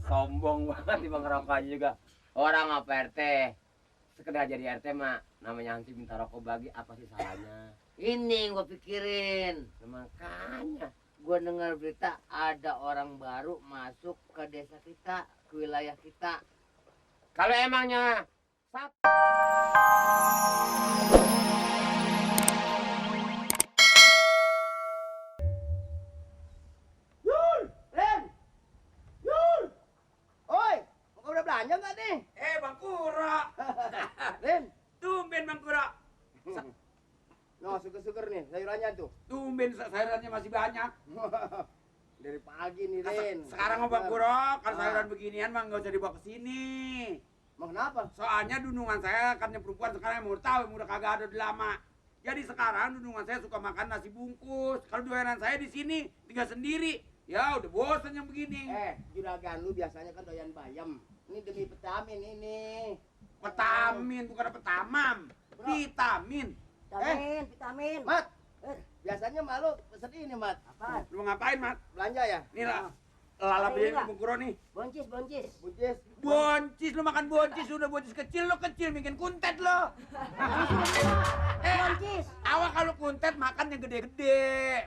Sombong banget di ngerokoknya juga. Orang apa RT? Sekedar jadi RT mah namanya Hansi minta rokok bagi, apa sih salahnya? Ini gue pikirin. Makanya Gue dengar berita ada orang baru masuk ke desa kita, ke wilayah kita. kalau emangnya Ren! Yul! Oi, kau udah belanja nggak nih? Bang Kura. Ren, Tumben Bang Kura. no syukur-syukur nih sayurannya tuh. Tumben sayurannya masih banyak. Dari pagi nih Ren. Sekarang mah Bang Kura, kalau sayuran beginian mah nggak usah dibawa ke sini. Mau kenapa? Soalnya dundungan saya kan yang perempuan sekarang yang mau tahu yang udah kagak ada udah lama. Jadi sekarang dundungan saya suka makan nasi bungkus. Kalau doyanan saya di sini tinggal sendiri. Ya udah bosan yang begini. Juragan lu biasanya kan doyan bayam. Ini demi vitamin ini. Vitamin bukan petamam. Vitamin. Vitamin. Mat, biasanya malu pesen ini, Mat. Apaan? Lu mau ngapain, Mat? Belanja ya? Nih lah. Lala beli Bang Kura nih. Boncis. Boncis, lu makan boncis, udah boncis kecil, lu kecil bikin kuntet lo. Boncis. Awak kalau kuntet makan yang gede-gede,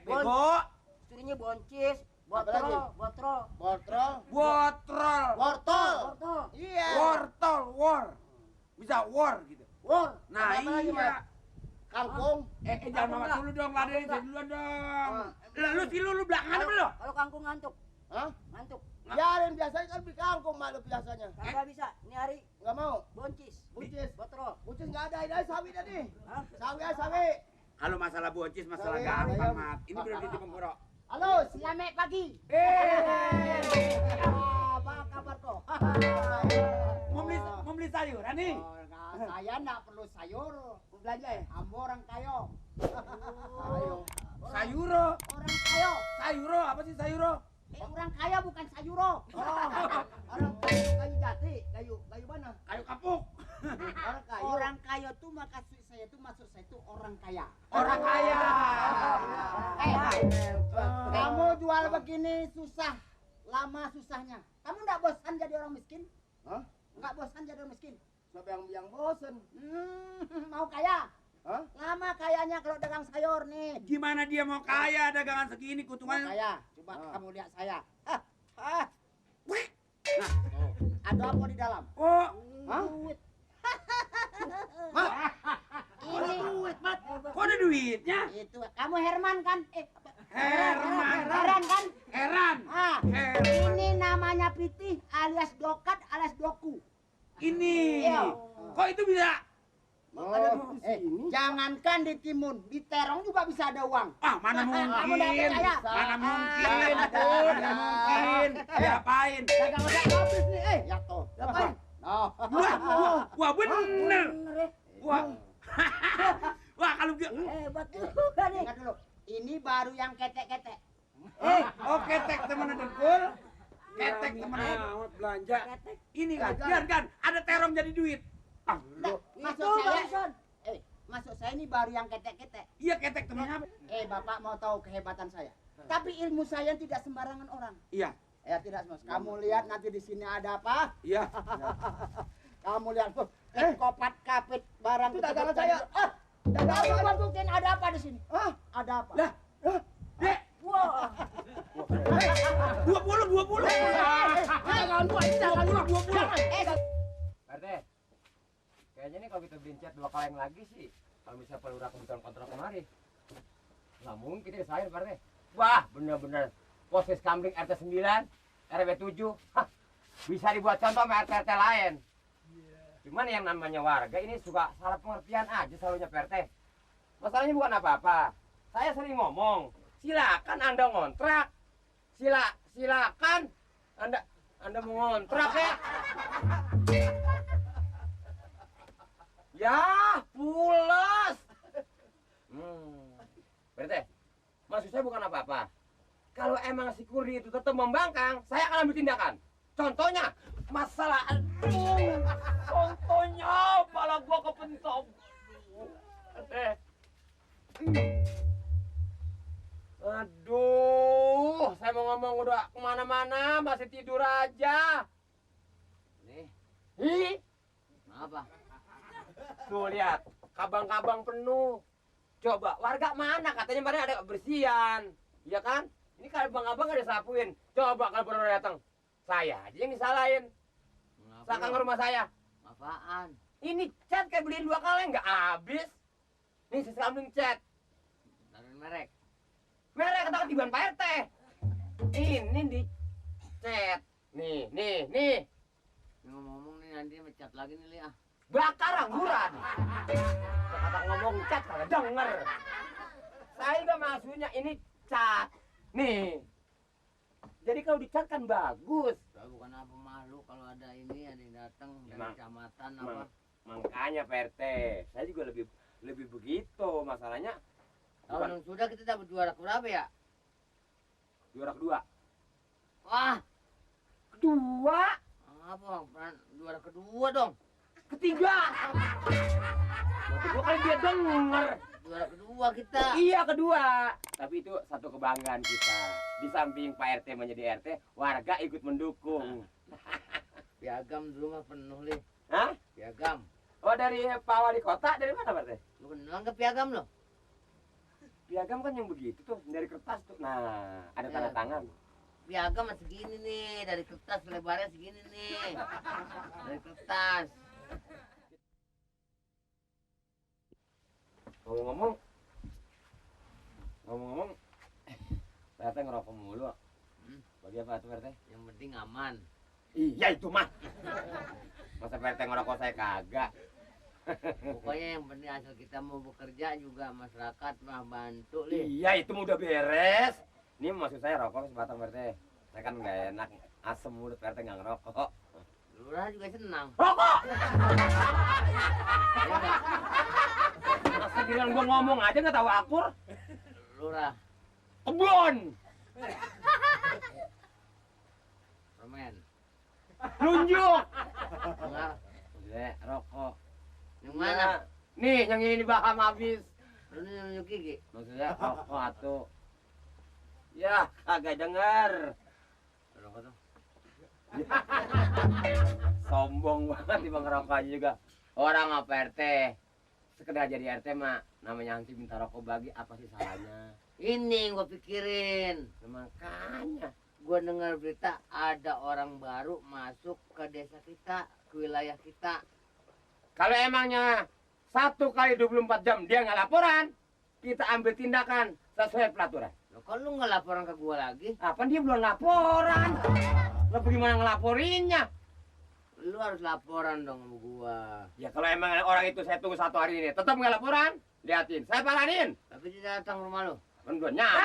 bego. Istrinya boncis. Botrol. Wortel. Iya. Wortel, war. Bisa war gitu. Wor. Nah, Apa lagi, iya. Kangkung. Jangan mama dulu dong, ladenin saya duluan dong. Lu sih lu belakangan apa lu? Kalau kangkung ngantuk. Hah? Ngantuk. Ya, dan biasanya kan beli kangkung malu biasanya. Kagak bisa. Ini hari Nggak mau. boncis. Buncis. Botrol. Buncis nggak ada, ini sawi dah nih. Hah? Sawi. Kalau masalah boncis, masalah Sawi, gampang, ayam. Mat. Ini belum di Bang Kura. Halo, selamat pagi. Apa kabar kok? Mau beli sayuran nih? Saya nggak perlu sayur. Mau belanja ya? Ambo orang kayo. Ayo. Sayuro. Orang kayo. Sayuro, apa sih sayuro? Orang kaya bukan sayuro. Orang kayu jati, kayu mana? Kayu kapuk. Orang kayu. Orang kaya tuh maksud saya tuh orang kaya. Orang kaya. Kamu jual begini susah, lama susahnya. Kamu nggak bosan jadi orang miskin? Hah? Nggak bosan jadi orang miskin? Siapa yang bosen? Mau kaya? Hah? Lama kayanya kalau dagang sayur nih. Gimana dia mau kaya dagangan segini Mau kutungan? kaya? Coba Ah. kamu lihat saya. Ada apa di dalam? Oh, Hah? Duit. Mat, Ini duit, Mat. kok ada duitnya? itu kamu Herman kan? Herman. Heran kan? Heran. Ah, Herman. ini namanya Pitih alias Dokat alias Doku. Ini. Iya. Kok itu bisa? Jangankan di Timun, di Terong juga bisa ada uang. Ah, mana Kamu nggak mungkin? percaya? Mana mungkin? Ada. Mana mungkin? Diapain? Dagang habis nih, ya toh. Ngapain? Wah, bener. Wah. Wah, kalau dia Hebat juga nih. Ingat dulu. Ini baru yang ketek-ketek. oh ketek temen dengkul. Ketek temen belanja. Ketek. Ini kan, ada terong jadi duit. Ah, Maksud Itu, saya, maksud saya ini baru yang ketek-ketek. iya ketek temennya apa? Bapak mau tahu kehebatan saya. Tapi ilmu saya tidak sembarangan orang. Iya, Ya tidak semua. Kamu lihat nanti di sini ada apa? iya. Kamu lihat tuh, kopat kapit barang Itu dagangan saya. Dagangan buktiin ada apa di sini? Hah? Ada apa? Lah, Dek, Wah. 20. Jangan gua, ini dagangan gua. 20. RT, kayaknya nih kalau kita beliin cat 2 kaleng lagi sih, kalau misalnya pelurah kebutuhan kontrak kemari, nggak mungkin kita sayur Pak RT. Wah, bener-bener posisi kambing RT 9, RW 7, bisa dibuat contoh sama RT lain. Cuman yang namanya warga ini suka salah pengertian aja selalunya Pak RT. Masalahnya bukan apa-apa. Saya sering ngomong, silakan Anda ngontrak, silakan Anda mau ngontrak ya. Ya, pulas. Berarti, maksud saya bukan apa-apa. Kalau emang si Kurdi itu tetap membangkang, saya akan ambil tindakan. Contohnya, masalah contohnya, kepala gua kepentok. Aduh, saya mau ngomong udah kemana-mana masih tidur aja. Nih, Ih, apa? tuh lihat, kabang-kabang penuh. Coba warga mana katanya kemarin ada kebersihan, iya kan? Ini kalau abang-abang nggak disapuin. Coba kalau baru datang, saya aja yang disalahin. Silakan ke rumah saya. Apaan? Ini cat kayak beliin 2 kaleng nggak habis. Nih si kambing cat. Dari merek. Mereka kata ketiban Pak RT. Ini di cat. Nih. Ini ngomong-ngomong nih nanti mecat lagi nih, Li, ah. Bakar angguran. Kata ngomong cat kagak denger. Saya juga maksudnya ini cat. Nih. Jadi kalau dicat kan bagus. Lah, bukan apa malu kalau ada ini ada yang datang dari Emang- kecamatan emang. apa. Makanya Pak RT, saya juga lebih begitu masalahnya. Tahun yang sudah kita dapat juara berapa ya? Juara kedua. Wah, Kedua, apa? Juara kedua dong. ketiga. Waktu gua kali dia denger. Juara kedua kita. Iya kedua. Tapi itu satu kebanggaan kita. Di samping Pak RT menjadi RT, warga ikut mendukung. Piagam dulu mah penuh, Li. Hah? Piagam. Oh dari Pak Wali Kota dari mana Pak RT? Lu kenal ke piagam lo? Piagam kan yang begitu tuh dari kertas tuh. Nah ada Ya. tanda tangan. Piagam masih segini nih, dari kertas lebarnya segini nih. Dari kertas. Ngomong-ngomong, Pak RT ngerokok mulu. Bagi apa tuh Pak RT? Yang penting aman. Iya itu mah. Masa Pak RT ngerokok saya kagak. Pokoknya yang penting asal kita mau bekerja juga masyarakat mah bantu, Li. Iya itu mah udah beres. Ini maksud saya rokok sebatang Pak RT. Saya kan nggak enak asem mulut Pak RT nggak ngerokok. Lurah juga senang. Rokok! Masa giliran gua ngomong aja nggak tahu akur? Lurah, Kebon! permen. Nunjuk! Enggak. Udah, rokok. Yang mana? Nih, yang ini dibaham habis. Lu nih nunjuk gigi. Maksudnya rokok atuh. Ya, kagak denger. Rokok tuh. Sombong banget di bang rokok aja juga. Orang apa RT? Sekedar jadi RT mah namanya nanti minta rokok bagi apa sih salahnya? Ini gua pikirin. Makanya. Gua dengar berita ada orang baru masuk ke desa kita, ke wilayah kita. Kalau emangnya 1 kali 24 jam dia nggak laporan, kita ambil tindakan sesuai peraturan. Loh, kok lu nggak laporan ke gua lagi? Apa dia belum laporan? Lo bagaimana ngelaporinnya? Lu harus laporan dong sama gua. Ya kalau emang orang itu saya tunggu 1 hari ini, tetap nggak laporan, liatin, saya paranin. Tapi dia datang ke rumah lu. Kan gua nyampe.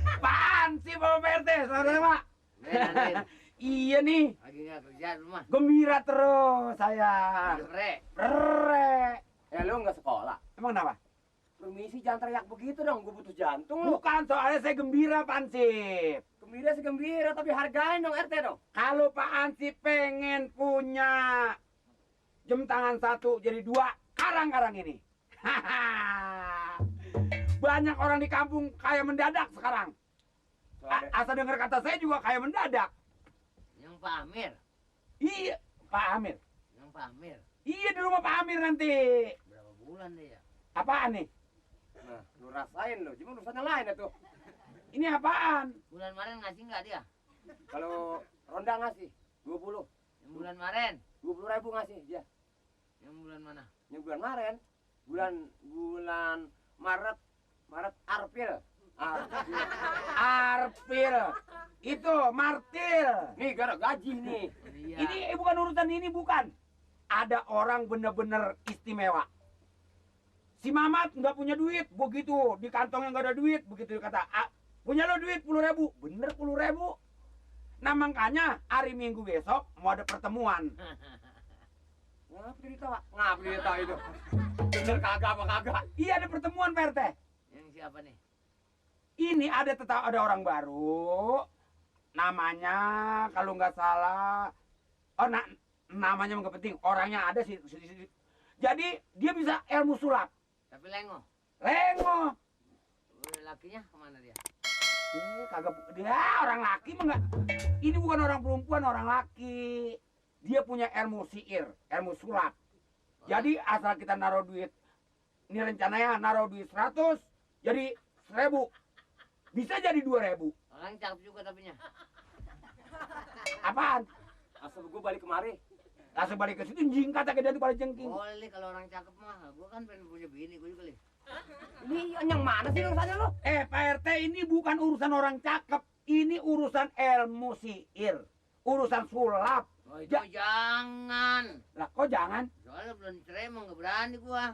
Apaan sih Bapak PRT? Saudara Pak? Nih, Iya nih, lagi nggak kerja di rumah. gembira terus saya. Jepre. Rere. Lu nggak sekolah? Emang kenapa? Permisi jangan teriak begitu dong, gua butuh jantung lu. Bukan, soalnya saya gembira Pak Ansip. Gembira sih gembira, tapi hargain dong RT dong. Kalau Pak Ansip pengen punya jam tangan 1 jadi 2 karang-karang ini. Banyak orang di kampung kaya mendadak sekarang. Asal dengar kata saya juga kaya mendadak. Yang Pak Amir. Iya, Pak Amir. Yang Pak Amir. Iya di rumah Pak Amir nanti. Berapa bulan deh ya? Apaan nih? Nah, lu rasain lu, cuma urusannya lain itu. Ini apaan? Bulan kemarin ngasih nggak dia? Kalau ronda ngasih 20. Yang bulan kemarin? 20.000 ngasih dia. Yang bulan mana? Yang bulan kemarin, bulan Maret April. Arpil. Itu Martil. Nih gara gaji nih. Iya. Ini bukan urusan ini, bukan. Ada orang bener-bener istimewa. Si Mamat nggak punya duit, begitu di kantongnya nggak ada duit, begitu dikata, punya lo duit 10.000, bener 10.000. Nah makanya hari Minggu besok mau ada pertemuan. Ngapa ditawa? Ngapa ditawa itu? Bener kagak apa kagak? Iya ada pertemuan Pak RT. Yang siapa nih? Ini ada orang baru, namanya kalau nggak salah, namanya nggak penting, orangnya ada sih. Jadi dia bisa ilmu sulap. Tapi lengo. Lengo. Lakinya kemana dia? Kagak dia orang laki mah enggak. Ini bukan orang perempuan, orang laki. Dia punya ilmu sihir, ilmu sulap. Jadi asal kita naruh duit, ini rencananya naruh duit 100, jadi 1000. Bisa jadi 2000. Orang cakep juga tapinya. Apaan? Asal gue balik kemari. Langsung balik ke situ jingkat aja dia tuh pada jengking. Boleh kalau orang cakep mah. Gua kan pengen punya bini gue juga, Li. Ini yang mana sih urusannya lo? Pak RT, ini bukan urusan orang cakep. Ini urusan ilmu sihir. Urusan sulap. Oh, itu jangan. Lah kok jangan? Soalnya belum cerai emang nggak berani gua.